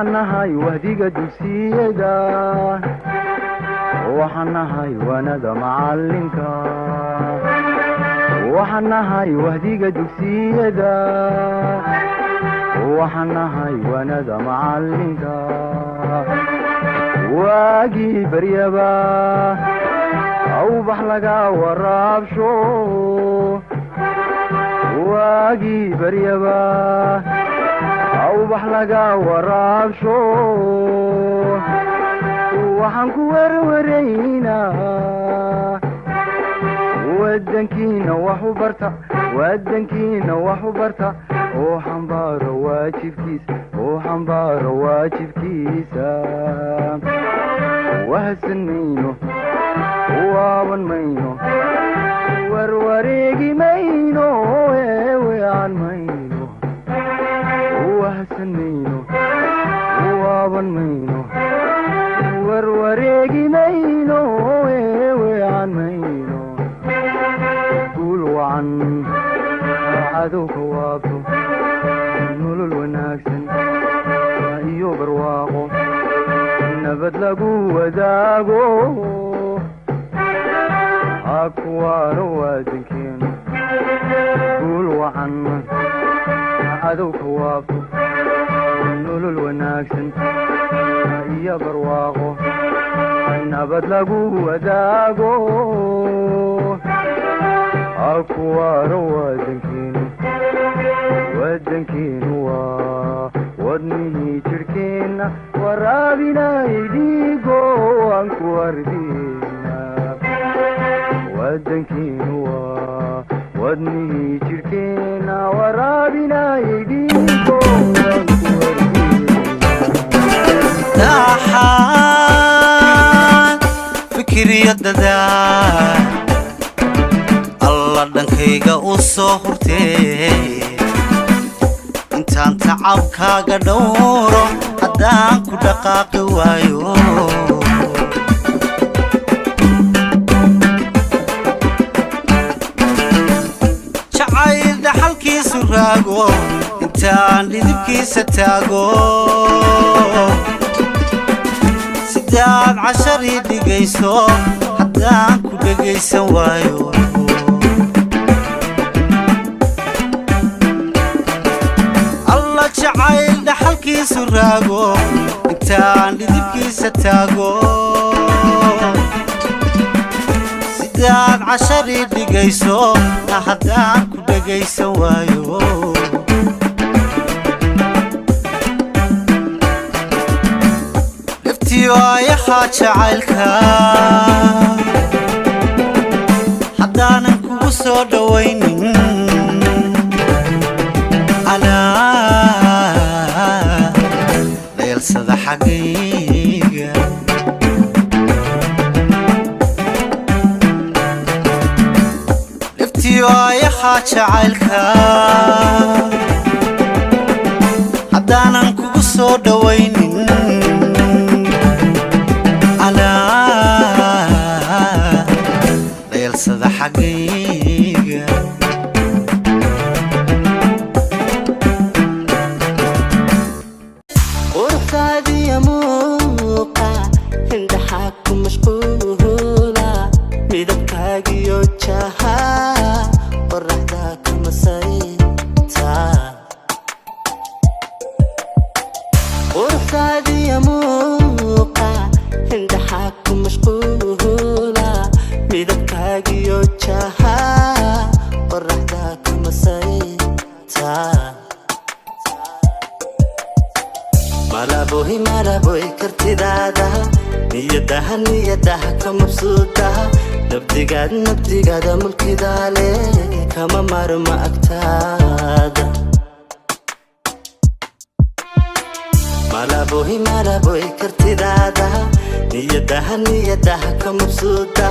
Waxaan nahay wahdiga dugsiyada, waxaan nahay waanada macalinka, waxaan nahay wahdiga dugsiyada, waxaan nahay waanada macalinka. Waagii baryaba awbax laga waraabsho, waagii baryaba awbax laga waraabsho. Waxaan ku werwaraynaa wadankiina wax u barta, wadankiina wax u barta, oo xambaaro waajibkiisa, oo xambaaro waajibkiisa. Wahsan mayno, waaban mayno, warwareegi mayno, eewean mayno. Wahsan mayno, waaban mayno, warwareegi mayno, eewean mayno. Guul wacan cadowka waabto, nolol wanaagsan iyo barwaaqo nabad lagu wadaago, ha kuwaano waadankeenu. Guul wacan cadowka waabto, nolol wanaagsan iyo barwaaqo nabad lagu wadaago, ha kuwaano waadankeenu. Wadankeenu waa wadnihii jirhkeenna, waraabinay dhiigo waan ku hardina. Wadankeenu waa wadnihii jirhkeenna, waraabinay dhiigo waan ku hardina. Daxaan fikiriyo dadaal Alla dhankayga u soo hurtee, intaan tacabkaaga dhowro haddaan ku dhaqaaqi waayo. Jacayl dhaxalkiisu raago, intaan dhidibkiisa taago, sidaad casharii dhigayso haddaan ku dhegaysan waayo. Alla jacayl dhaxalkiisu raago, intaan dhidibkiisa taago, sidaad casharii dhigayso na haddaan ku dhegaysan waayo. Dhibtiyo ayahaa jacaylka haddaanan kugu soo dhowaynin, anaa dheelsada xaggayga. Dhibtiyo ayahaa jacaylka haddaanan kugu soo dhowaynin, anaa dheelsada xaggayga. Quruxdaadiya muuqa indhaxaa ku mashquula, midabkaagiyo jaha qoraxda kama sayta. Quruxdaadiya muuqa indhaxaa ku mashquula, midabkaagiyo jaha qoraxda kama sayta. Malaboy, malaboy, kartidaada niyadaha, niyadaha ka mabsuuda, nabdigaad, nabdigaada mulkidaale kama maarma agtaada. Malaboy, malaboy, kartidaada niyadaha, niyadaha ka mabsuuda,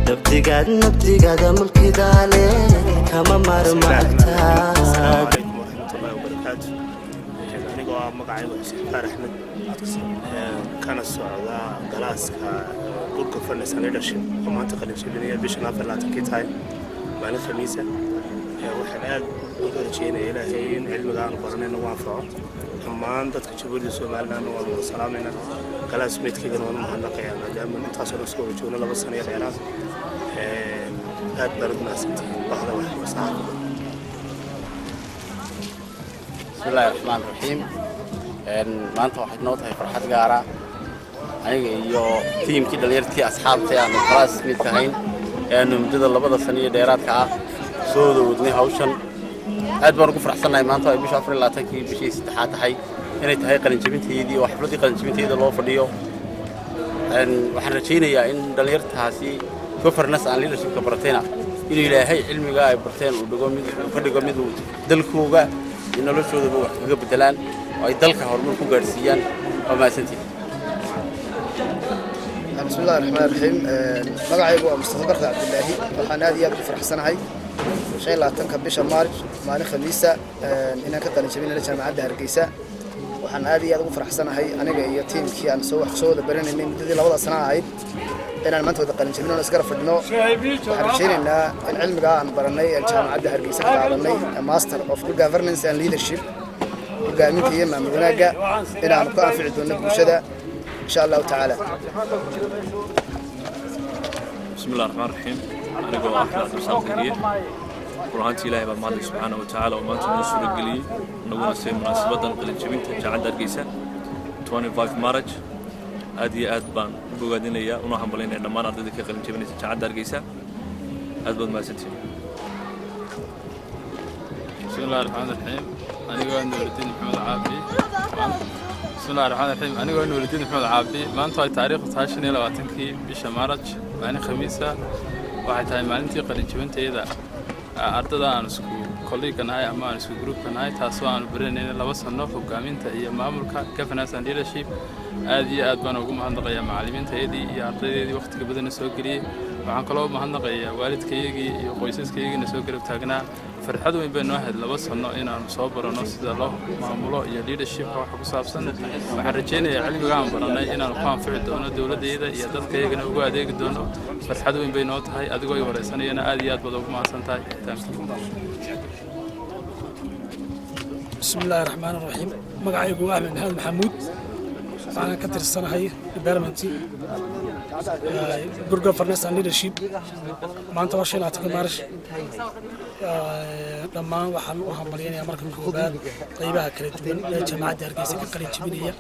nabdigaad, nabdigaada mulkidaale kama maarma agtaada. Asalaamu calaykum waraxmatullaahi wabarakaatu. Anigoo ah magacaygu Xuseen Faar Axmed, kana socda galaaska Good Governance and Leadership oo maanta qalin jebinaya, bishan 24-kii tahay, maalin Khamiisa. Waxaan aad uga rajeynaya Ilaahay in cilmiga aanu baranay nagu anfaco. Dhammaan dadka Jamhuuriyadda Somaliland waan wada salaamaynaa. Classmatekeygana waan u mahadnaqayaa, maadaama intaasoo dhan soo wada joogno 2 sano iyo dheeraad. Aad baan ugu mahadsantihiin bahda wax saxaafadda. Bismi Illaahi Raxmaan Raxiim. Maanta waxay noo tahay farxad gaara aniga iyo tiimkii dhallinyartii asxaabtay aanu classmate ahayn ee aanu muddada 2da sano iyo dheeraadka ah soo wada wadnay hawshan. Aad baan ugu faraxsannahay maanta ay bisha 24-kii bishii saddexaad tahay, inay tahay qalinjabinteydii oo xafladdii qalinjabinteyda loo fadhiyo. Waxaan rajaynayaa in dhallinyartaasi governance and leadershipka baratayna inuu Ilaahay cilmiga ay barteen uu dhigo mid uu ka dhigo mid uu dalkooga iyo noloshoodaba wax kaga bedelaan oo ay dalka horumar ku gaadhsiiyaan. Waa mahadsantihin. Bismi Illahi Raxmaan Raxiim. Magacaygu waa Mustafa Barka Cabdilaahi. Waxaan aad iyo aad ugu faraxsanahay 25-ka bisha Maarj, maalin Khamiisa, inaan ka qalin jabinayno Jaamacadda Hargeysa. Waxaan aad iyo aad ugu faraxsanahay aniga iyo tiimkii aan soo wax soo wada baranaynay muddadii 2da sano ahayd inaan maanta wada qalin jabino, iskala fadhino. Waxaan rajaynaynaa in cilmigaa aan baranay ee Jaamacadda Hargeysa ka qaadanay, Master of Good Governance and Leadership, hogaaminta iyo maamul wanaagga, inaanu ku anfici doono bulshada, insha Allahu tacaala. Bismi Illah Raxmaan Raxiim. Anigoo ah Cabdirasaaq Diriye, run ahaantii Ilaahay baa mahadlay subxaana wa tacaala oo maanta noo suura geliyey naguna see munaasabadan qalinjabinta Jaamacadda Hargeysa 25 March. Aad iyo aad baan u bogaadinayaa una hambalaynaya dhammaan ardayda ka qalinjabinaysa Jaamacadda Hargeysa. Aad baad mahadsantihiin. Bismi Illahi Raxmaan Raxiim. Anigoo Nuuridiin Maxamed Caabi. Bismi Illahi Raxmaan Raxiim. Anigoo Nuuridiin Maxamed Caabi, maanta ay taariikhdu tahay 25-kii bisha Maaraj, maalin Khamiisa, waxay tahay maalintii qalinjabintayda ardada aan isku colleague nahay ama aan isku groupka nahay, taasoo aanu baranayna 2 sano hogaaminta iyo maamulka, governance and leadership. Aad iyo aad baan ugu mahadnaqayaa macallimiintayadii iyo ardaydeedii wakhtiga badana soo geliyey. Waxaan kaloo u mahadnaqayaa waalidkayagii iyo qoysaskayagiina soo garab taagnaa. Farxad weyn bay noo ahayd 2 sano inaanu soo baranno sida loo maamulo iyo leadershipka waxa ku saabsan. Waxaan rajaynayaa cilmiga aan barannay inaanu ku anfici doono dowladdayda iyo dadkayagana ugu adeegi doono. Farxad weyn bay noo tahay. Adigoo i wareysanayana aad iyo aad baad ugu mahadsan tahay. Bismi Illaahi Raxmaan Raxiim. Magacaygu waa Axmed Maxamed Maxamuud. Waxaan ka tirsanahay department good governance and leadership. Maanta waa 25-ka Maarish. Dhammaan waxaan u hambalyaynayaa markan koobaad qaybaha kala duwan ee Jaamacadda Hargeysa ka qalin jebinaya.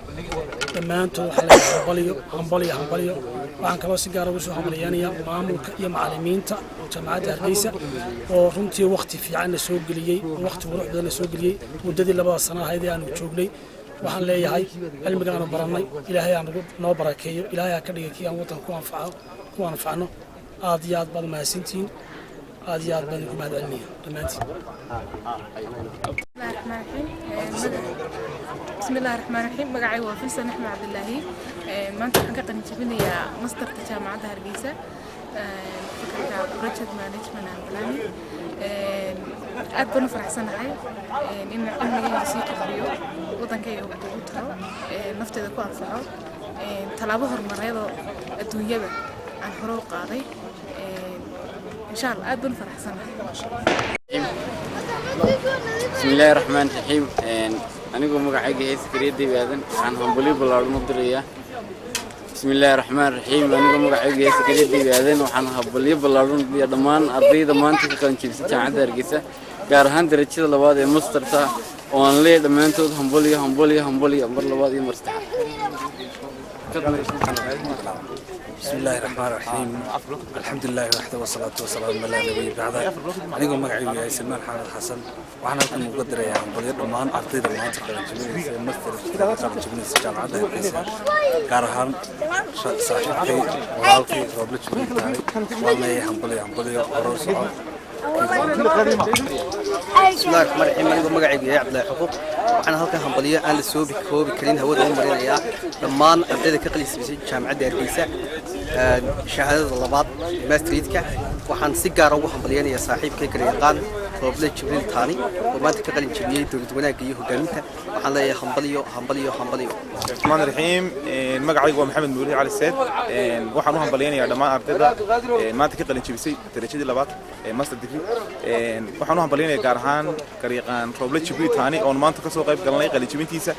Dhammaantood waxaa leeyahay hambaliyo, hambaliyo, hambaliyo. Waxaan kaloo si gaara ugu soo hambalyaynayaa maamulka iyo macallimiinta Jaamacadda Hargeysa oo runtii waqti fiican na soo geliyey, waqti qurux badan na soo geliyey muddadii 2da sano ahayd ee aanu joognay. Waxaan leeyahay cilmiga aanu barannay Ilaahay aan noo barakeeyo, Ilaahay ha ka dhigay kii aan waddanka ku anfaco, ku anfacno. Aad iyo aad baad mahadsantihiin, aad iyo aad baan idinku mahad celinaya dhammaantiin. Bismi Illahi Raxmaan Raxiim. Magacaygu waa Filsan Axmed Cabdilaahi. Maanta waxaan ka qalin jebinayaa masterta Jaamacadda Hargeysa, facultyga project management and planning. Aad baan u faraxsanahay in cilmigayga sii kordhiyo, waddankayga ugu taro, nafteeda ku anfaco, tallaabo horumareedoo adduunyada aan hore u qaaday, insha Allah. Aad baan u faraxsanahay. Bismi Illaahi Raxmaan Raxiim. Anigoo magacayga hees Kariyadday Aadan, waxaan hambalyo ballaadhan u dirayaa. Bismi Illaahi Raxmaan Raxiim. Anigoo magacayga hees Kariyadday Aadan, waxaan hambalyo ballaadhan u dirayaa dhammaan ardayda maanta ka qalin jebisay Jaamacadda Hargeysa, gaar ahaan darajada labaad ee masterta, oo aan leeyahay dhammaantood hambalyo, hambalyo, hambalyo, mar labaad iyo mar saddexaad. بسم الله الرحمن الرحيم. الحمد لله وحده، والصلاة والسلام على نبي بعده. Anigoo magacaygu yahay Salmaan Xamed Xasan, waxaan halkan uga dirayaa hambalyo dhammaan ardayda maanta qalin jebinaysa ee master qalin jebinaysa Jaamacadda Hargeysa, gaar ahaan saaxiibkay, walaalkay Rooble Jibriil Taani. Waan leeyahay hambalyo, hambalyo, hore u soco. Bismillahi Raxmaan Raxiim. Anigoo magacaygu yahay Cabdillahi Xuquuq, waxaan halkan hambalyo aan la soo koobi karin hawada u marinayaa dhammaan ardayda ka qalisbisay Jaamacadda Hargeysa shahaadada labaad, masteredka. Waxaan si gaara ugu hambalyaynayaa saaxiibkay garyaqaan Rooble Jibriil Taani oo maanta ka qalin jabiyey dowlad wanaagga iyo hogaaminta. Waxaan leeyahay hambaliyo, hambaliyo, hambaliyo. Raxmaan Raxiim. Magacaygu waa Maxamed Muuli Cali Seed. Waxaan u hambalyaynayaa dhammaan ardayda maanta ka qalin jebisay darajadii labaad ee master degree. Waxaan u hambalyaynayaa gaar ahaan garyaqaan Rooble Jibriil Taani oon maanta kasoo qayb galnay qalin jebintiisa.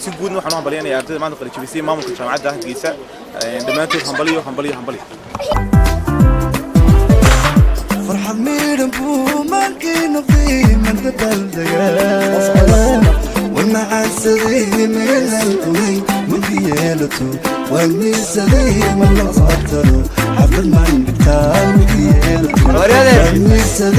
Si guudna waxaan u hambalyaynayaa ardayda maanta qalin jebisay, maamulka jaamacadda Hargeysa dhammaantood. Hambaliyo, hambaliyo, hambaliyo. Farxad miidhan buu maankii noqday manta baldaga wanacaadsaday meelaan ogay mulki yeelato waagniisaday ma la qabtano xaflad maan dhigtaa mulki yeelato waagniisaday.